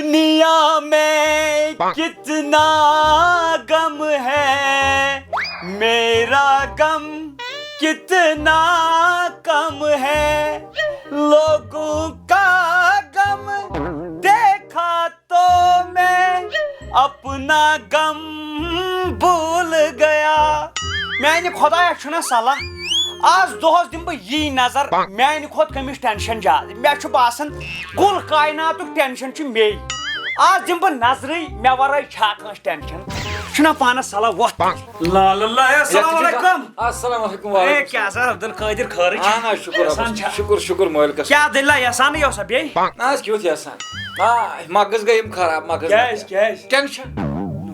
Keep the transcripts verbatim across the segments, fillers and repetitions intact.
दुनिया में कितना गम है, मेरा गम कितना कम है। लोगों का गम देखा तो मैं अपना गम भूल गया. میانہِ خۄدایا، چھُنہ صلاح، آز دۄہس دِمہٕ بہٕ یی نظر، میانہِ کھۄتہٕ کٔمِس ٹینشن زیادٕ؟ مےٚ چھُ باسان، کُل کایناتُک ٹینشن چھُ مے. آز دِمہٕ بہٕ نظرٕے، مےٚ ورٲے چھا کٲنٛسہِ ٹینشن؟ چھُنہ پانس صلاح وۄتھ. لا لا لا، السلام علیکم. السلام علیکم، اے، وعلیکم کیٛاہ السلام. سا عبدالقادر خٲرٕے چھا؟ اہن حظ، شُکُر احسان رۄبس چھا؟ کُن، شُکُر، شُکُر مٲلکس کُن. کیٛاہ دٔلیٖلہ، احسانٕے اوسا بیٚیہِ؟ نہ حظ، کیُتھ احسان؟ آ، مغز گٔے یِم خراب، مغز کیٛازِ، گٔے. کیٛازِ؟ ٹینشن.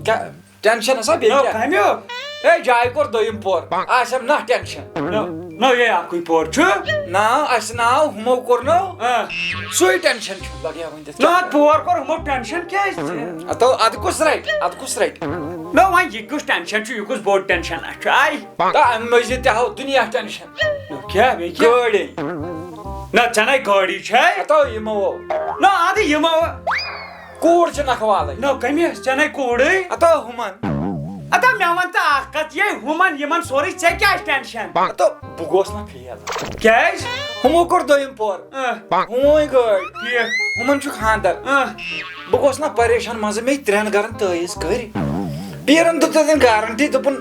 کیٛاہ؟ ٹینشن ہسا بیٚیہِ نو، کیٛاہ؟ کمیُک؟ ہے، جایہِ کوٚر دوٚیِم پور، آسٮ۪م نہ ٹینشن. نو، نو، یے اکُے پور چھُ. نہ، اَسہِ ناو ہُمو کوٚر نو، آ. سُے ٹینشن چھُ لگیا وۄنۍ تتھ. نہ، پور کوٚر ہُمو ٹینشن کیٛازِ؟ اتو، ادٕ کُس رٹہِ؟ ادٕ کُس رٹہِ؟ نو، وۄنۍ یہِ کُس ٹینشن چھُ؟ یہِ کُس بوٚڑ ٹینشن اَسہِ چھُ؟ آے. تہٕ امہِ مٔزیٖد تہِ ہاو دُنیا ٹینشن. نو، کیٛاہ بیٚیہِ کیٛاہ؟ گٲڑۍ. نہ، ژےٚ نے گٲڑی چھے. اتو یِمو. نہ، ادٕ یِمو. کوٗر چھِ نکھٕ والٕنۍ. نہ، کٔمِس؟ ژےٚ نے کوٗرٕے. اتو ہُمن. ادا، مےٚ وَن تہٕ اکھ کتھ، یے ہُمن یِمن سورُے، ژےٚ کیٛازِ ٹینشن؟ اتو، بہٕ گوس نہ فیل. کیٛازِ؟ ہُمو کوٚر دوٚیِم پور. اۭں، ہُموے گٲڑۍ. ٹھیٖک. ہُمن چھُ خانٛدر. اۭں. بہٕ گوس نہ پریشان، منٛزٕ مےٚ ترٛٮ۪ن گرن تٲویٖز کٔرۍ. پیٖرن دیُت تتٮ۪ن گارنٹی، دوٚپُن،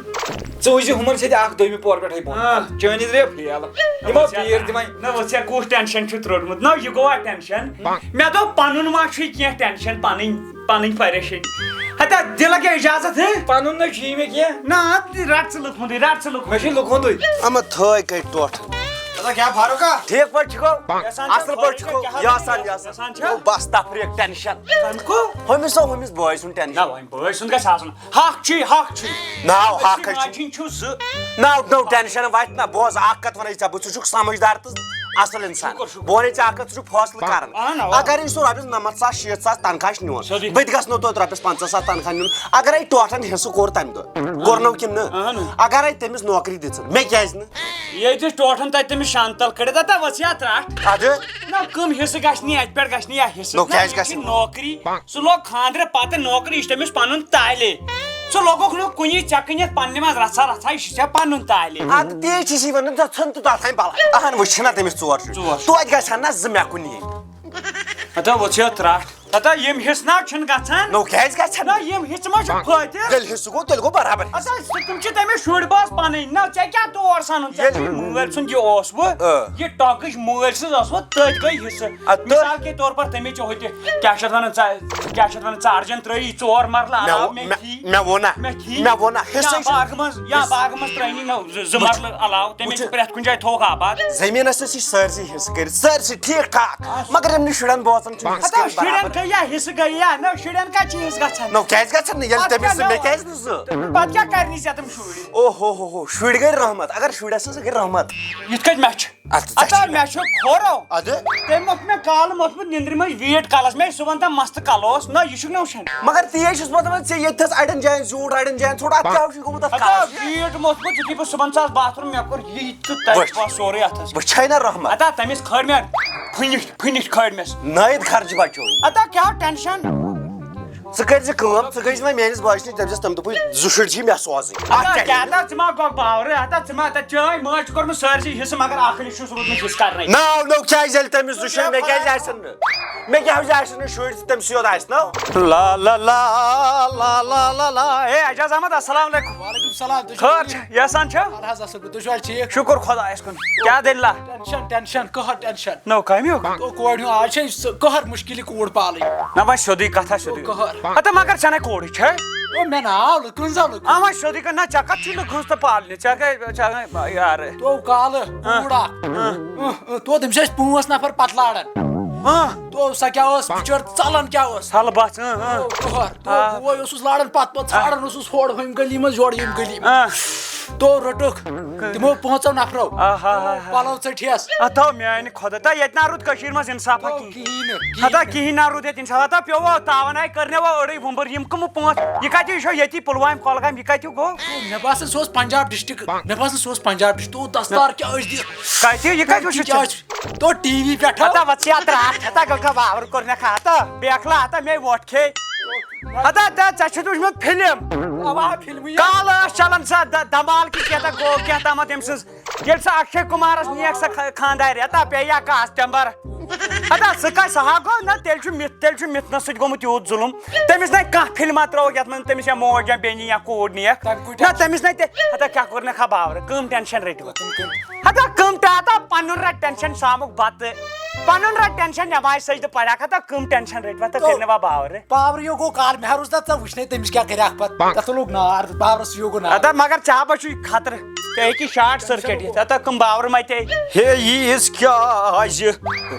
"ژٕ وٕچھ زِ ہُمن سۭتۍ اکھ دوٚیمہِ پورٕ پٮ۪ٹھٕے بۄن۔" آ۔ چٲنِس رے فیل. یِمو پیٖر تہِ وۄنۍ. نہ، وۄنۍ ژےٚ کُس ٹینشن چھُ تروٚٹمُت؟ نہ، یہِ گوٚوا ٹینشن؟ مےٚ دوٚپ، پنُن ما چھُے کینٛہہ ٹینشن، پنٕنۍ، پنٕنۍ پریشٲنی۔ ہتا، دِلہ کیٛاہ اجازت، ہے؟ پنُن نہ چھُے مےٚ کینٛہہ۔ نہ، اَدٕ رٹ ژٕ لُکھ ہُنٛدُے، رٹ ژٕ لُکھ مےٚ چھُے لُکھ ہُنٛدُے۔ اما تھٲے کٔٹۍ ٹوٹھ۔ ادا کیٛاہ فاروق ہا؟ ٹھیٖک پٲٹھۍ چھُکھو؟ یَژھان چھا اَصٕل پٲٹھۍ فٲیدٕ چھُکھو؟ کیٛاہ یَژھان، فٲیدٕ؟ یَژھان۔ یَژھان چھا؟ بس تفریٖق، ٹینشن۔ کَمہِ کو؟ ہُمِس ہو، ہُمِس بٲے سُنٛد ٹینشن۔ نہ، وۄنۍ بٲے سُنٛد گژھِ آسُن۔ حق چھُے، حق چھُے۔ ناو حق أکسٕے چھُے۔ ماجہِ ہِنٛدۍ چھُو زٕ۔ ناو، نو ٹینشن وَتہِ نہ، بوز اکھ کتھ وَنے ژےٚ، بہٕ ژٕ چھُکھ سمجھدار تہٕ اصل انسان۔ شُکر، شُکر۔ بہٕ وَنے ژےٚ اکھ کتھ، ژٕ چھُکھ فٲصلہٕ کران۔ اہن، اوا۔ اگر أسۍ سُہ رۄپیس نَمَتھ ساس، شیٖتھ ساس تنخواہ چھُ نِوان، صحیح۔ بہٕ تہِ گژھٕ نہٕ توتہِ رۄپیس پنٛژاہ ساس تنخواہ نیُن۔ اگرے ٹوٹھن حصہٕ کوٚر تمہِ دۄہ، کوٚر نو کِنہٕ نہٕ؟ اہن۔ اگرے تٔمِس نوکری دِژٕن، مےٚ کیازِ نہٕ؟ ییٚتہِ ٲسۍ ٹوٹھن تتہِ تٔمِس شانتل کٔڑِتھ، ہتا وَس یا ترٛٹھ۔ ادٕ؟ نہ، کٕم حصہٕ گژھِ نہٕ اَتہِ پٮ۪ٹھ گژھِ نہٕ یا حصہٕ؟ نو، نہ، کیازِ یہِ گژھِ چھِ نہٕ؟ نوکری۔ سُہ لوگ خانٛدرٕ پتہٕ نوکری، یہِ چھُ تٔمِس پنُن تعلے۔ ژٕ لوگُکھ نہٕ کُنی، ژےٚ کٕنِتھ پننہِ منٛز رژھا رژھا، یہِ چھُ ژےٚ پنُن تعلے۔ ادٕ تی چھِ سی ونان، ژٕ ژھٕن تہٕ تتھ ہن بلا۔ اہن، وۄنۍ چھِنہ تٔمِس ژور شُرۍ۔ ژور شُرۍ۔ توتہِ گژھِ ہن نہ زٕ مےٚ کُن یِنۍ۔ ہتا وۄتھ چھِ ترٛٹھ۔ ہتا یِم حصہٕ نہ چھِنہٕ گژھان۔ نو، کیازِ گژھِ نہ؟ نہ، یِم حصہٕ ما چھِ فٲطر؟ ییٚلہِ حصہٕ گوٚو، تیٚلہِ گوٚو برابر۔ ہتا تِم چھِ تٔمِس شُرۍ باز پنٕنۍ۔ نہ، ژےٚ کیٛاہ تور سنُن؟ ژےٚ ییٚلہِ چھُے مٲلۍ سُنٛد یہِ اوس وۄنۍ۔ آ۔ یہِ ٹۄکٕچ مٲلۍ سٕنٛز ٲس وۄنۍ تٔتھۍ گٔے حصہٕ۔ اَدٕ تہٕ مثال کے طور پر تٔمِس چھِ ہُتہِ کیٛاہ چھِ اَتھ وَنان، ژ-، کیٛاہ چھِ اَتھ وَنان، ژارجَن ترٛٲیی ژور مَرلہٕ مےٚ علاوٕ وۄ-، مےٚ مےٚ، کھی۔ مےٚ ووٚن نا، مےٚ کھی۔ مےٚ ووٚن نا، یا حِصَے چھُ۔ باغہٕ منٛز، یا حِصہٕ۔ باغہٕ منٛز ترٛٲینی نہ زٕ، زٕ وٕچھ، مَرلہٕ علاوٕ، تٔمِس وٕچھ۔ چھِ پرٛٮ۪تھ کُنہِ جایہِ تھوٚوُکھ آباد۔ زٔمیٖنَس ٲسۍ سٲرسٕے حِصہٕ کٔرِتھ، سٲرسٕے ٹھیٖک ٹھاک۔ آ۔ مگر یِم نہٕ شُرٮ۪ن بوزان چھِ، حِصہٕ ہَتہ کٔرِتھ شُرٮ۪ن برابر۔ گٔے یا حِصہٕ گٔے یا نہ، شُرٮ۪ن کَتہِ چھِ حِصہٕ گژھان؟ نو، کیٛازِ گژھن نہٕ؟ ییٚلہِ پَتہٕ تٔمِس کیٛاہ سۭتۍ مےٚ مےٚ کیٛازِ نہٕ زٕ؟ پَتہٕ کیٛاہ کَرنی ژےٚ تِم شُرۍ؟ او ہو ہو ہو، شُرۍ گٔے رحمت، اگر شُرٮ۪س ہسا گٔے رحمت۔ یِتھ کٔنۍ مےٚ چھِ۔ اَتھ ژےٚ اَتھ چھِ مےٚ چھُ کھورو۔ اَدٕ؟ تٔمۍ موٚتھ مےٚ کالہٕ موٚتھمُت نِندرِ منٛز ویٖٹ کَلَس، مےٚ چھِ صُبحن تام مَستہٕ کَلہٕ اوس۔ نہ، یہِ چھُکھ نہ وٕچھان۔ مگر تی ہے چھُس بہٕ دَپان ژےٚ، ییٚتہِ تھَس اَڑٮ۪ن جایَن زیوٗٹھ، اَڑٮ۪ن جایَن ژھوٚٹ، اَتھ کیٛاہ چھُے گوٚمُت اَتھ ہَتہ کَلَس؟ ویٖٹ موٚتھمُت، یُتھُے بہٕ صُبحن ژاس باتھ روٗم، مےٚ کوٚر یہِ تہٕ تَتہِ وٕچھ۔ وَس سورُے اَتھَس۔ وٕچھے نہ رحمت۔ ہَتہ تٔمِس کھٲر مےٚ پھٕنِتھ، پھٕنِتھ کھٲر مےٚ۔ نٲیِد خرچہِ بَچوو یہِ۔ ہَتہ کیٛاہ ٹٮ۪نشَن؟ ژٕ کٔرۍ زِ کٲم، ژٕ گٔے زِ وۄنۍ میٲنِس بٲیِس نِش، دٔپۍ زٮ۪س تٔمۍ دوٚپُے زٕ شُرۍ چھِ مےٚ سوزٕنۍ۔ اَتھ اَتھ کیٛاہ کیٛاہ؟ کیٛاہ تہٕ ژٕ ما گوٚو باورٕ؟ اَتھ اَتھ ژٕ ما تَتھ چٲنۍ مٲج چھِ کوٚرمُت سٲرسٕے حِصہٕ، مگر اَکھ حِصہٕ چھُس روٗدمُت حِصہٕ کَرنَے۔ ناو نو کیٛازِ ییٚلہِ تٔمِس زٕ شُرۍ، مےٚ کیٛازِ آسن نہٕ؟ مےٚ کیٛاہ حظ آسن نہٕ شُرۍ تہٕ تٔمۍ سٕے یوت آسہِ نو؟ لا لا لا لا لا لا لا۔ اے اعجاز احمد، السلام علیکم۔ وعلیکم السلام، تُہۍ چھِو خٲر ٹھیٖک؟ چھا؟ یہِ آسان چھا؟ اَہَن حظ، اَصٕل پٲٹھۍ، تُہۍ چھِو حظ ٹھیٖک؟ شُکُر خۄدایَس کُن۔ کیٛاہ دٔلیٖلہ؟ ٹٮ۪نشَن، ٹٮ۪نشَن، قہر ٹٮ۪نشَن۔ نو کَمیُک؟ تو کورِ ہُنٛد آز چھِ سُہ قہر مُشکِلی کوٗر پالٕنۍ۔ نہ وۄنۍ سیوٚدُے کَتھا سیوٚدُے۔ قہر۔ ہَتہ مگر ژےٚ نے کوٗرٕے چھے؟ او مےٚ ناو لُکن زا لُکن۔ آ وۄنۍ سیوٚدُے کَتھ، نہ ژےٚ کَتھ چھُے لُکن ہٕنٛز تہٕ پالنہِ؟ ژےٚ گٔے، ژےٚ گٔے یارٕ۔ تو کالہٕ ہاں۔ کوٗر اَکھ۔ ہاں۔ اۭں، اۭں، تو تٔمِس ٲسۍ پانٛژھ نفر پَتہٕ لاران۔ ہاں۔ تو سۄ کیٛاہ ٲس بِچٲر ژَلان کیٛاہ ٲس؟ ہَلہٕ بَژھ، اۭں، اۭں۔ تو قہر۔ تو آ۔ بوے اوسُس لاران پَتہٕ پَتہٕ آ۔ ژھانڈان اوسُس ہورٕ ہُمہِ گلی منٛز یورٕ ییٚمہِ گلی منٛز۔ آ۔ تو رٔٹٕکھ تِمو پانٛژو نفرو۔ آ، ہا، ہا، ہا۔ پلو ژٔٹہس۔ اتھ آو میانہِ خۄدا، تہ ییٚتہِ نہ روٗد کٔشیٖرِ منٛز انصافا تو کِہیٖنۍ۔ کِہیٖنۍ نہٕ، کِہیٖنۍ ہتا نہٕ۔ کِہیٖنۍ نہ روٗد ییٚتہِ انصافا، تہ پیوٚو تاون آیہِ کٔرنہِ وۄنۍ أڑٕے وُمبٕر، یِم کٕمہٕ پانٛژھ، یہِ کتہِ، یہِ چھو ییٚتی پُلوامہِ کۄلگامہِ، یہِ کتہِ گوٚو؟ مےٚ باسان سُہ اوس پنجاب ڈسٹرکٹ، مےٚ باسان سُہ اوس پنجاب ڈسٹرکٹ، تو دستار کیٛاہ ٲسۍ دِتھ؟ کتہِ، یہِ کتہِ وٕچھِتھ کیٛاہ چھُ؟ ٲسۍ؟ تو ٹی وی پٮ۪ٹھ۔ ہتا وۄتھ ژٕ یتھ راتھ، ہتا گوٚو تہٕ باور کوٚر مےٚ کھا تہٕ بیکھلا ہتا مےٚ وۄٹھ کھے۔ ہتا تہٕ ژےٚ چھُتھ وٕچھمُت فِلم؟ اوا، فِلمٕے۔ کالہٕ ٲس چلان سۄ د-، دمال کہِ کیٛاہ تہٕ گوٚو کیٛاہ تامَتھ أمۍ سٕنٛز۔ ییٚلہِ سۄ اکشے کُمارس نِیَکھ سۄ خ-، خانٛدارِ، ہتا پیٚیہِ یا کاسٹمبر۔ ہتا سُہ کَتہِ سۄ ہا گوٚو نہ، تیٚلہِ چھُ مِتھ-، تیٚلہِ چھُ مِتھنَس سۭتۍ گوٚمُت یوٗت ظُلُم۔ تٔمِس نَے کانٛہہ فِلما ترٛٲوٕکھ یَتھ منٛز تٔمِس یا موج یا بیٚنہِ یا کوٗر نِیَکھ۔ تَمہِ کُے نہ، tension۔ تٔمِس نَے تہِ، ہتا کیٛاہ کوٚر مےٚ خبر، کٲم ٹٮ۪نشن رٔٹِو۔ کٕم، کٕم؟ ہتا کٕم تہِ ہتا پنُن رٹ ٹٮ۪نشن شامُک بتہٕ، پنُن رٹ ٹٮ۪نشن نٮ۪مازِ سجدٕ پرکھ، ہتا کٕم ٹٮ۪نشن رٔٹۍ وتہٕ تو کٔرۍ نہٕ وۄنۍ باورٕ۔ پاورٕ یو گوٚو کال مےٚ روٗز نہ ژےٚ وٕچھنے تٔمِس کیٛاہ کَرِ اکھ پتہٕ، تَتھ لوٚگ نار، پاورس یو گوٚو نار۔ ہتا مگر ژےٚ ہا بچُے خطرٕ، ژےٚ ہیٚکی شارٹ سٔرکٹ یِتھ، ہتا کٕم باورٕ متے۔ ہے ییٖژ کیٛازِ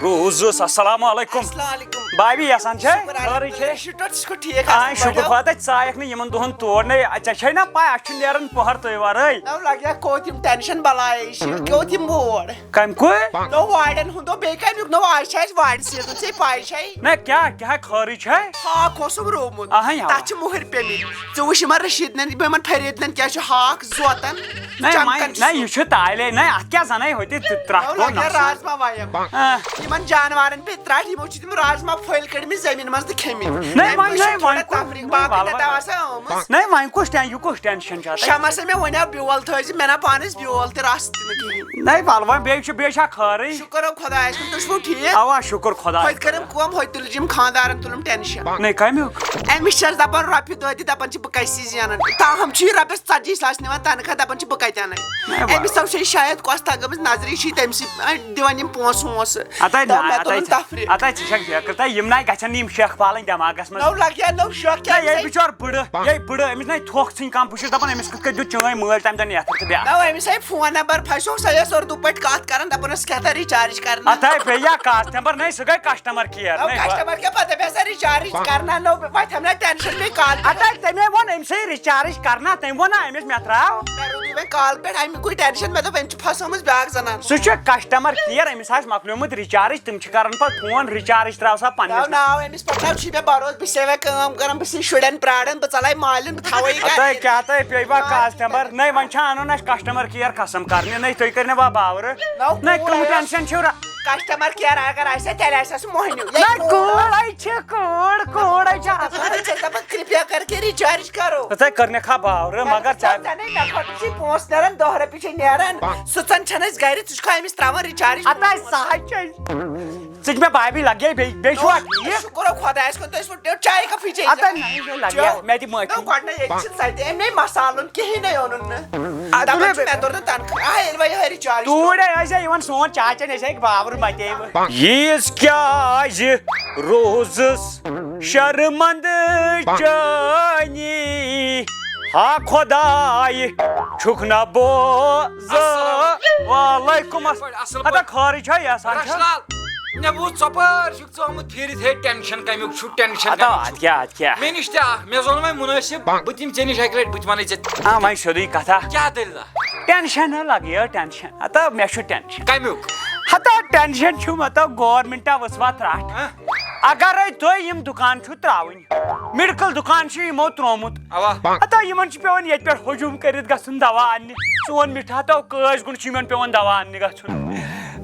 روٗزٕس؟ السلام علیکم۔ السلام علیکم۔ بابی یژھان چھے؟ شُکر خٲرٕے چھے؟ الحمدللہ، شُکر، ژٕ چھُکھ ٹھیٖک، آ، اَصٕل شُکر پٲٹھۍ؟ خۄدا، ژٕ آیکھ نہٕ یِمن دۄہن تور نے، ژےٚ چھے نا پاے، اَسہِ چھُ نیران پۄہر تُہۍ ورٲے۔ نو لگیا کوٚت یِم ٹینشن بلاے، یہِ چھِ کوٚت یِم وور۔ کَمہِ کُے؟ نو وارٮ۪ن ہُنٛد دۄہ، بیٚیہِ کَمیُک نو، آز چھِ اَسہِ وارِ سیٖزن، ژےٚ پاے چھے؟ نہ کیٛاہ، کیٛاہ خٲرٕے چھے؟ ہاکھ اوسُم روومُت، اَہَے ہاو۔ تَتھ چھِ مُہٕرۍ پیٚمٕتۍ۔ ژٕ وٕچھ یِمن رشیٖد نٮ۪ن، یِمن فرید نٮ۪ن کیٛاہ چھُ ہاکھ زوتن۔ نہ، چمکان وۄنۍ، چھُ نہ، سُہ۔ یہِ چھُ تالے، نہ، اَتھ کیٛاہ زَنَے ہوٚتہِ تہٕ ترٛٹھ نو گوٚو لگیا نۄقصان۔ رازما وایَم۔ آ۔ یِمن جانوارن پیٚیہِ ترٛٹھ، یِمو چھِ تِم رازما پھٔلۍ کٔڑمٕتۍ زٔمیٖن منٛز تہٕ کھیٚمٕتۍ۔ نہ، اَمہِ وۄنۍ، سۭتۍ چھِ نہ، تھوڑا وۄنۍ کُس، تفریٖق، نہ، باقٕے وَلہٕ نہ وۄنۍ۔ دوا سا آمٕژ۔ نہ، وۄنۍ کُس ٹٮ۪ن-، یہِ کُس ٹٮ۪نشن چھُ اَتھ؟ شمس ہے مےٚ وَنیو بیول تھٲیزِ، مےٚ نا پانَس بیول تہِ رَژھ تہِ نہٕ کِہیٖنۍ۔ نہ، وَلہٕ وۄنۍ بیٚیہِ چھُ، بیٚیہِ چھا خٲرٕے؟ شُکر رۄب خۄدایَس کُن، تُہۍ چھِوٕ ٹھیٖک؟ اَوا، شُکر خۄدایَس ہوٚتہِ کٔرٕم کٲم، ہوٚتہِ تُلِم خانٛدارَن، تُلُم ٹٮ۪نشن۔ نہ، کَمیُک؟ أمِس چھَس دَپان رۄپیہِ دۄہ تہِ دَپان چھِ بہٕ کَسہِ زینان۔ تاہم چھُ یہِ رۄپیَس ژتجی ساس نِوان تنخواہ، دَپان چھِ بہٕ کَتہِ اَنَے؟ نہ، أمِس وَلہٕ۔ سا چھے شاید کۄس تھا گٔمٕژ نظرِ، یہِ چھِ تٔمۍ سٕے، اَ، دِوان یِم پونٛسہٕ وونٛسہٕ۔ اَتَے نہ، تَوٕ مےٚ اَتَے تُلُن ژٕ، تفریٖح۔ اَتَے ژٕ چھَکھ بیکٕر، تَے یِم نَے گژھن نہٕ یِم شیخ پالٕنۍ دٮ۪ماغَس منٛز۔ نو لَگہِ ہا نو شیخ، نہ، کیٛازِ یے ژَے؟ بِچور بٕڑٕ، یے بٕڑٕ، أمِس نَے تھۄکھ ژھٕنۍ کَم، بہٕ چھُس دَپان أمِس کِتھ کٔنۍ دیُت چٲنۍ مٲلۍ تَمہِ دۄہ نیتھر تہٕ بیٛاکھ۔ نو أمِس ہے فون نمبر پھسیو، سۄ ٲس اُردو پٲٹھۍ کَتھ کَران، دَپان ٲس کیٛاہ تھا recharge کَرنہٕ۔ اَتھَے بیٚیہِ یا کاسٹمر نَے، سُہ گٔے کسٹمر کیر۔ نو نَے، بہٕ کسٹمر کیٛاہ پَتہٕ، مےٚ ہسا recharge کَرنہ، نو وۄتھٮ۪م نہ ٹٮ۪نشن بیٚیہِ کال پٮ۪ٹھ۔ اَتھَے تٔمۍ ووٚن أمۍ سٕے recharge کَرنہ، تٔمۍ ووٚن نا أمِس مےٚ ترٛاو۔ مےٚ روٗدُے وۄنۍ کال پٮ۪ٹھ اَمیُکُے ٹٮ۪نشن، مےٚ دوٚپ أمۍ چھِ پھسٲومٕژ بیٛاکھ زنان۔ سُہ چھُ کسٹمر کیر، أمِس آسہِ مۄکلیومُت recharge، تِم چھِ کران پتہٕ فون recharge ترٛاو سا پننِس۔ ترٛاو ناو أمِس پٮ۪ٹھ، ناو چھُے مےٚ بھروسہٕ، بہٕ چھسے وۄنۍ کٲم کران، بہٕ چھسے شُرٮ۪ن پراران، بہٕ ژلاے مالِن، بہٕ تھاوے یہِ گرِ۔ ہتاے کیٛاہ تہٕ پیٚیہِ وۄنۍ کسٹمر؟ نَے وۄنۍ چھا اَنُن اَسہِ کسٹمر کیر قسم کرنہِ؟ نَے تُہۍ کٔرِو نہٕ وۄنۍ باورٕ۔ نو نَے کوٗر کٕم آسہِ۔ ٹٮ۪نشن چھِو را-، کسٹمر کیر اگر آسہِ ہا، تیٚلہِ آسہِ ہا سُہ مۄہنیو۔ یے نَے کوٗر۔ کوٗرے چھِ، کوٗر، کوٗرے چھِ آسان۔ أسۍ ٲسۍ دَپان کرپیا کر کے recharge کرو۔ ژےٚ کٔرنَکھ ہا باورٕ، مگر ژےٚ ژےٚ نَے مےٚ کھۄتہٕ چھِ پونٛسہٕ نیران، دَہ رۄپیہِ چھِ نیران۔ سٕژن چھَنہٕ أسۍ گرِ، ژٕ چھُکھا أمِس ترٛاوان recharge؟ ہتاے سہل چھے۔ ژٕ چھِ مےٚ بھابھی لگے بیٚیہِ، بیٚیہِ چھُوا ٹھیٖک؟ شُکر خۄدایَس کُن، تُہۍ ٲسوٕ ٹیوٚٹ چاے کپھٕے چیٚیہِ ہتاے زیو۔ نہ، یہِ لگے، چیو۔ مےٚ دِ معٲفی۔ نہ، گۄڈٕ نہ، ییٚتہِ چھِنہٕ سۄ تہِ، أمۍ نے مصالہٕ اوٚن کِہیٖنۍ نے اوٚنُن نہٕ۔ اَدٕ دَپان نہ، چھُ، مےٚ توٚر نہٕ تنخواہ۔ آ، ییٚلہِ وۄنۍ یِہوٚے recharge توٗرۍ ٲسۍ زِ یِوان سون چاچن، أسۍ ہیٚکۍ باورٕ متے وۄنۍ۔ ییٖژ کیٛازِ روٗزٕس شرمندٕ چٲنی، ہا خۄداے، چھُکھ نہ بوزان۔ السلام۔ وعلیکم السلام۔ اَصٕل پٲٹھۍ۔ ہتا خٲرٕے چھا یہِ آسان چھا؟ رَچھِ لال، مےٚ بوٗز ژۄپٲرۍ چھُکھ ژٕ آمُت پھیٖرِتھ، ہے ٹٮ۪نشَن کَمیُک چھُ، ٹٮ۪نشَن ہتا کَمیُک اَدٕ چھُ؟ کیٛاہ، اَدٕ کیٛاہ؟ مےٚ نِش تہِ اَکھ، مےٚ زون وۄنۍ مُنٲسِب، بہٕ تہِ یِمہٕ ژےٚ نِش اَکہِ لَٹہِ، بہٕ تہِ وَنَے ژےٚ۔ آ، وۄنۍ سیوٚدُے کَتھا۔ کیٛاہ دٔلیٖلہ؟ ٹٮ۪نشَن ہا لَگہِ یہِ ٹٮ۪نشَن۔ ہتا مےٚ چھُ ٹٮ۪نشَن۔ کَمیُک؟ ہتا ٹٮ۪نشَن چھُ، مطلب، گورمٮ۪نٛٹا ؤژھ وَتھ ترٛٹھ۔ ہہ؟ اگرے تُہۍ یِم دُکان چھِو ترٛاوٕنۍ، میڈیکل دُکان چھُ یِمو ترٛوومُت۔ اوا۔ ہتا یِمن چھُ پٮ۪وان ییٚتہِ پٮ۪ٹھ ہجوم کٔرِتھ گژھُن دوا اننہِ۔ سون مِٹھا تو کٲج گُنڈ چھُ یِمن پٮ۪وان دوا اننہِ گژھُن۔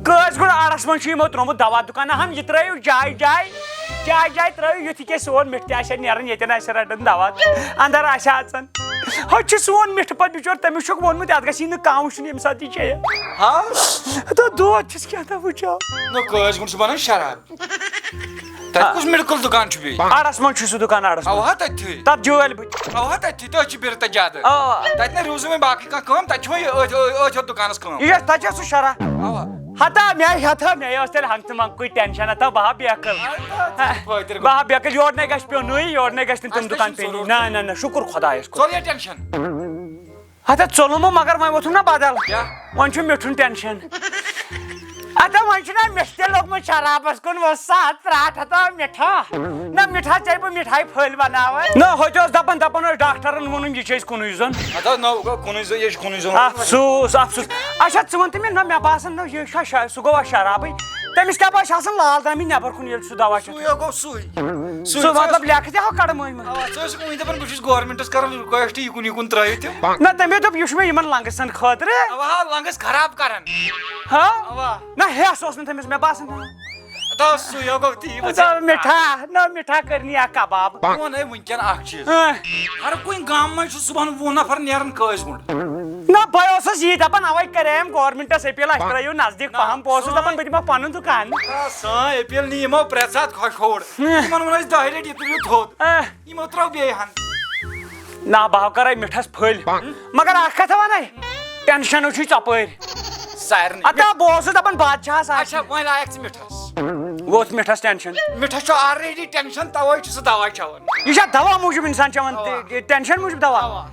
کٲج گُنڈ اڑس منٛز چھُ یِمو ترٛوومُت دوا دُکان۔ اہم، یہِ ترٲیِو جایہِ جایہِ، جایہِ جایہِ ترٲیِو یُتھ یہِ کیٛاہ سون مِٹھ تہِ آسہِ ہا نیران، ییٚتٮ۪ن آسہِ ہا رٹان دوا، اندر آسہِ ہا اژان۔ ہُتہِ چھُ سون مِٹھ پتہٕ بِچور، تٔمِس چھُکھ ووٚنمُت، یتھ گژھِ نہٕ کانٛہہ وُچھُن ییٚمہِ ساتہٕ یہِ چیٚیہِ۔ ہاں؟ ہتا دود چھُس کیٛاہ تام وٕچھان۔ نہ، کٲج گُنڈ چھُ بنان شراب۔ تتہِ آ۔ کُس میڈیکل دُکان چھُ بیٚیہِ؟ اڑس منٛز چھُ سُہ دُکان، اڑس منٛز۔ اوا، تتہِ تھٕے۔ تتھ جٲلۍ بٔتھِ۔ اوا، تتہِ تھٕے، تٔتھۍ چھِ بِرٕ تہٕ جادٕ۔ آ۔ تتہِ نہ روٗزٕے وۄنۍ باقٕے کانٛہہ کٲم، تتہِ چھُ وۄنۍ یہِ أتھۍ، أتھۍ، أتھۍ یوت دُکانس کٲم۔ یہِ چھا، تتہِ چھا سُہ شرح؟ اوا۔ ہتا مےٚ، ہتا مےٚ ٲس تیٚلہِ ہنٛگتہٕ منٛگہٕ کُے ٹٮ۪نشن، ہتا بہٕ ہا بیکٕل۔ اَدٕ کیٛاہ، ژٕ چھُکھ فٲیدٕ بہٕ ہا بیکٕل، یورٕ نے گژھِ پیوٚنُے، یورٕ نے گژھِ نہٕ تِم اَسہِ دُکان کیٛاہ چھُنہٕ پیٚنی۔ ضروٗرت؟ نہ، نہ، نہ، شُکُر خۄدایس کُن۔ ژوٚل یہِ ٹٮ۪نشن؟ ہتا ژوٚلُم، مگر وۄنۍ ووٚتھُم نا بدل۔ کیٛاہ؟ وۄنۍ چھُ مِٹھُن ٹٮ۪نشن۔ ہتا وۄنۍ چھُنہ مےٚ تہِ لوٚگمُت شرابس کُن، وۄنۍ ساتھ پرٛاٹھ ہتا مِٹھا۔ نہ مِٹھا ژےٚ بہٕ مِٹھایہِ پھٔلۍ بناوے۔ نہ، ہوٚتہِ اوس دپان، دپان اوس ڈاکٹرن ووٚنُم، یہِ چھِ أسۍ کُنُے زوٚن۔ ہتا نہ، گوٚو کُنُے زوٚن، یہِ چھُ کُنُے زوٚن۔ افسوس، افسوس۔ اچھا، ژٕ وَن تہٕ مےٚ، نہ مےٚ باسان، نہ یہِ چھا شا-، سُہ گوٚوا شرابٕے۔ تٔمِس کیٛاہ باسہِ آسان لال دامی نٮ۪بر کُن، ییٚلہِ سُہ دوا چھُ۔ سُے ہا گوٚو سُے۔ سُے سُہ مطلب لیکھِ تہِ ہا کڑٕ مٔنٛزۍ مٔنٛزۍ۔ اوا، ژٕ ٲسٕکھ وٕنہِ دَپان بہٕ چھُس گورمٮ۪نٛٹَس کَران request یہِ کُن یہِ کُن ترٛٲیِو تِم۔ نہ، تٔمۍ دوٚپ یہِ چھُ مےٚ یِمَن لنٛگٕسَن خٲطرٕ۔ اوا، لنٛگٕس خراب کَران۔ ہا؟ اوا۔ نہ، ہٮ۪س اوس نہٕ تٔمِس، مےٚ باسان۔ دَپ سُے ہا گوٚو تی، وۄنۍ ژٕ۔ مِٹھا، نہ مِٹھا کٔرنی اکھ کباب۔ بہٕ وَنَے وٕنکٮ۪ن اَکھ چیٖز۔ ہہ۔ ہر کُنہِ گامہٕ منٛز چھُ صُبحن وُہ نفر نیران کٲسۍ گُنٛڈ۔ نہ، بہٕ اوسُس یی دَپان، اَوَے کَرے أمۍ گورمٮ۪نٛٹَس اپیٖل، اَسہِ ترٛٲیِو نزدیٖک نہ، پَہَم۔ بہٕ اوسُس سٲنۍ دَپان، بہٕ دِمہٕ پَنُن دُکان۔ آ، سٲنۍ اپیٖل نہٕ، یِمو پرٛٮ۪تھ ساتہٕ کھۄ-، کھووُر۔ ہہ۔ یِمَن ووٚن اَسہِ دَہہِ لَٹہِ، یہِ تُلِو تھوٚد۔ ہہ۔ یِمو ترٛٲو بیٚیہِ ہَن۔ نہ، بہٕ ہا کَرَے مِٹھَس پھٔلۍ۔ مگر اَکھ کَتھ وَنَے، ٹٮ۪نشَن چھُے ژۄپٲرۍ۔ سارنٕے۔ اَتا بہٕ اوسُس دَپان، بادشاہَس آسہِ۔ اچھا، وۄنۍ لایَکھ ژٕ مِٹھَس۔ ووت مِٹھَس ٹٮ۪نشَن۔ مِٹھَس چھُ already ٹٮ۪نشَن، تَوَے چھُ سُہ دَوا کھٮ۪وان۔ یہِ چھا دَوا موٗجوٗب اِنسان چٮ۪وان؟ اَوا۔ ٹٮ۪نشَن موٗجوٗب دَوا؟ اَوا۔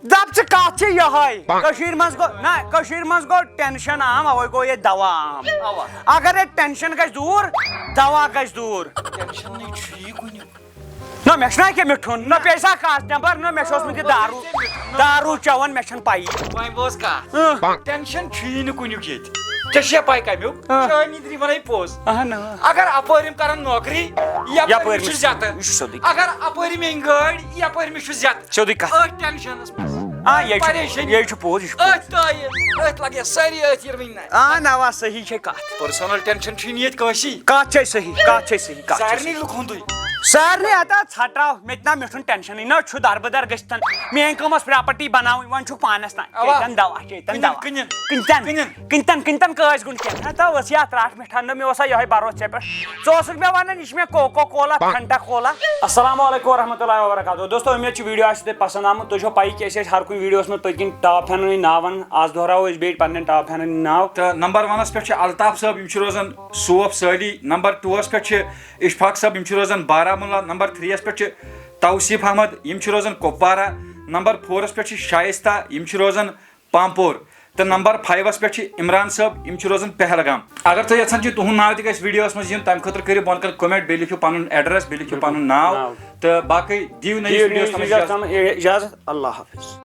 دَپ ژٕ کَتھ چھِ یِہوٚے؟ کٔشیٖرِ منٛز گوٚو، نہ، کٔشیٖرِ منٛز گوٚو ٹٮ۪نشَن عام، اَوَے گوٚو ییٚتہِ دَوا عام۔ اَوا۔ اگر ییٚتہِ ٹٮ۪نشَن گژھِ دوٗر، دَوا گژھِ دوٗر۔ ٹٮ۪نشَنٕے چھُ یہِ کُنیُک۔ نہ، مےٚ چھُنہ ییٚکیٛاہ مِٹھُن، نہ پیٚیہِ سا کَتھ نٮ۪بر، نہ مےٚ چھُ اوسمُت یہِ دارو، دارو چٮ۪وان، مےٚ چھَنہٕ پَیی۔ وۄنۍ بوز کَتھ۔ اۭں۔ ٹٮ۪نشَن چھُیی نہٕ کُنیُک ییٚتہِ۔ ژےٚ چھےٚ پَے کَمیُک؟ اۭں۔ چٲنی تہِ وَنَے پوٚز۔ اَہَن، اۭں۔ اگر اَپٲرۍ یِم کَرَن نوکری، یَپٲرۍ یَپٲرۍ مےٚ چھُ مےٚ زیادٕ۔ یہِ چھُ سیوٚدُے کَتھ۔ اگر اَپٲرۍ یِم أنۍ گٲڑۍ، یَپٲرۍ مےٚ چھُ زیادٕ۔ سیوٚدُے کَتھ۔ أتھۍ ٹٮ۪نشَنَس منٛز۔ آ، یہِ چھُ، پریشٲنی۔ یہِ چھُ پوٚز، یہِ چھُ پوٚز۔ أتھۍ تٲیہِ، أتھۍ لَگہِ سٲری أتھۍ یِروٕنۍ نَرِ۔ آ، نہ، وا، صحیح چھے کَتھ۔ Personal tension چھُے نہٕ ییٚتہِ کٲنٛسی۔ کَتھ چھے صحیح، کَتھ چھے صحیح، کَتھ چھے سارنٕے صحیح۔ لُکہٕ ہُنٛدُے۔ سارنٕے ہتا ژھٹراو، مےٚ تہِ نہ، مےٚ چھُنہٕ ٹٮ۪نشَنٕے، نہ چھُ دَربٕدَر گٔژھتَن۔ میٛٲنۍ کٲم ٲس property بَناوٕنۍ، وۄنۍ چھُکھ پانَس تام۔ اَوا۔ کیٛاہ دَنٛدَو اَتھ، کیٛاہ دَنٛدَو کٕنِن، اَتھ۔ کٕنِن۔ کٕنۍ تَن، کٕنِن۔ کٕنۍ تَن، کٕنۍ تَن کٲسۍ گُنٛڈ کینٛہہ۔ ہتا ٲس یہِ اَتھ ترٛٹھ مِٹھا، نہ مےٚ اوسا یِہوٚے بروسہٕ ژےٚ پٮ۪ٹھ۔ ژٕ اوسُکھ مےٚ وَنان، یہِ چھُ مےٚ Coca Cola، Fanta Cola۔ السلام علیکم ورحمۃ اللہ وبرکاتہ۔ دوستو، اُمید چھِ video آسہِ تۄہہِ پسنٛد آمُت۔ تۄہہِ چھو پَیی کہِ أسۍ ٲسۍ ہر کُنہِ videoس منٛز پٔتۍ کِنۍ top ten ہٕنٛدۍ ناو وَنان۔ آز دۄہراوو أسۍ بیٚیہِ پننٮ۪ن top ten ہٕنٛدۍ ناو۔ تہٕ number oneس پٮ۪ٹھ چھِ الطاف صٲب، یِم چھِ روزان صوف سٲلی۔ Number twoس پٮ۪ٹھ چھِ اشفاق صٲب، یِم چھِ روزان بارہمولہ۔ Number threeیَس پٮ۪ٹھ چھِ توصیف احمد، یِم چھِ روزان کپوارہ۔ Number fourس پٮ۪ٹھ چھِ شائستہ، یِم چھِ روزان پامپور۔ تہٕ number fiveس پٮ۪ٹھ چھِ عمران صٲب، یِم چھِ روزان پہلگام۔ اگر تُہۍ یژھان چھِو تُہُنٛد ناو تہِ گژھِ videoس منٛز یُن، تَمہِ خٲطرٕ کٔرِو بۄنہٕ کَنہِ comment، بیٚیہِ لیکھِو پَنُن address، بیٚیہِ لیکھِو پَنُن ناو۔ ناو۔ تہٕ باقٕے دِیِو نٔیِس دِیِو videoس نٔیِس منٛز videoس اجازت۔ تام اجازت۔ اللہ حافظ۔